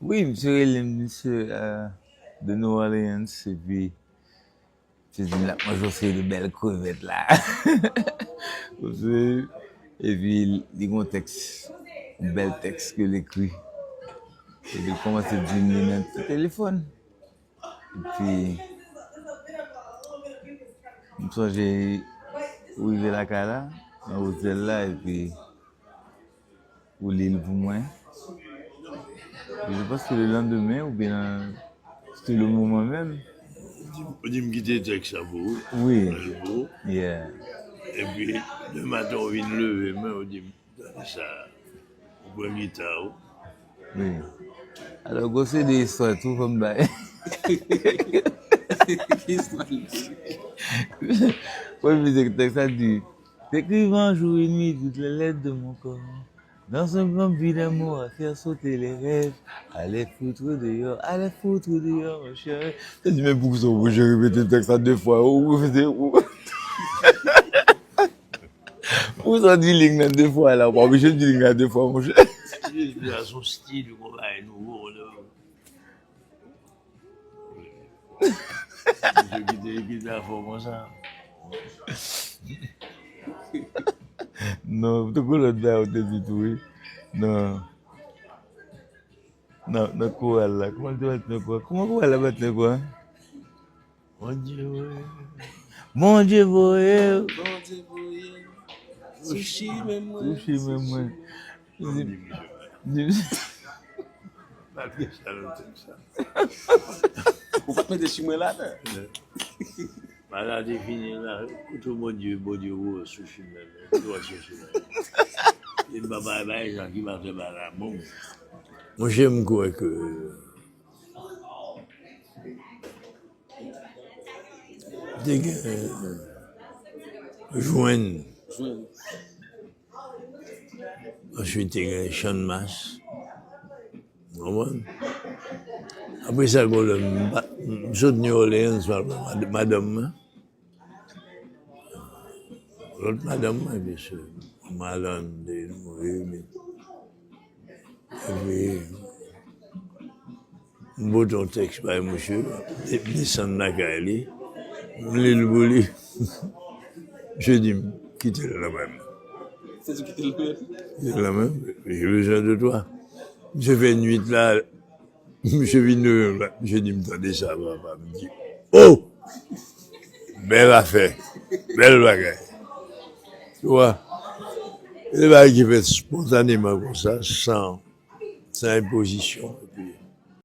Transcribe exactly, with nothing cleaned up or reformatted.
Wi, misye rele m, misye, euh, de New Orleans, epi misye di m l ap manje yon seri de bèl krevèt la. Misye, epi li gen yon tèks, yon bèl tèks ke l ekri. Epi l kòmanse di m li nan ti telefòn. Epi, m sonje ou rive lakay la, nan otèl la, epi ou li l pou mwen. Je pense que le lendemain, oubyen nan, c'était le moment même. Ou di m kite tèks sa pou ou. Wi. Mwen l pou ou. Yeah. Epi, demen maten, ou vin leve men, ou di m, tande sa, ou pran gita ou. Wi. Alò, gwo se de istwa tou, fò m bay. Premye mizik, tèks la di, t'écrivais un jour une nuit toutes les lettres de mon corps. Dans un blanc vide, un mot à faire sauter les rêves. Allez foutre dehors, allez foutre dehors, mon chéri. Te di, men poukisa w oblije repete tèks la de fwa? Ou repete, ou. Poukisa w di ling nan de fwa la? Ou pa oblije di ling nan de fwa, monchè. Stil, se yon stil, yon bagay nouvo, la. Misye kite, kite afè w konsa. Non, tankou lòt bagay ou te di tou, wi. Non. Nan, nan koral la. Kòman l te bat nan koral? Kòman koral la bat nan koral? Bondye voye. Bondye voye. Bondye voye. Sou chimen mwen. Sou chimen mwen. Di, di, Malgre sa, nou te sa. Ou pa t mete chimen ladan. Bagay te fini la, kote Bondye, Bondye woye sou chimen, men, kote w sou chimen. E m pa bay, bay jan ki pa fè bagay la bon. Monchè, m kwè ke te gen jwenn. Jwenn. Answit, te gen Channmas. Ou konprann? Apre sa, gon lè, m pa, m sot New Orleans, m al wè mad-, madanm mwen. Lòt madanm mwen, byen si, Marlande, nou rele. Epi, m pote yon tèks bay misye, m desann lakay li, m li l pou li. Misye di m, kite l nan men m. Se di kite l nan men m? Kite l nan men m, j'ai besoin de toi. Misye fè nwit la, misye vin nan menm la, misye di m, tande sa, papa. M di, oh! Bèl afè, bèl bagay. Ou wè? E bagay ki fèt spontaneman konsa, san, san enpozisyon. Epi,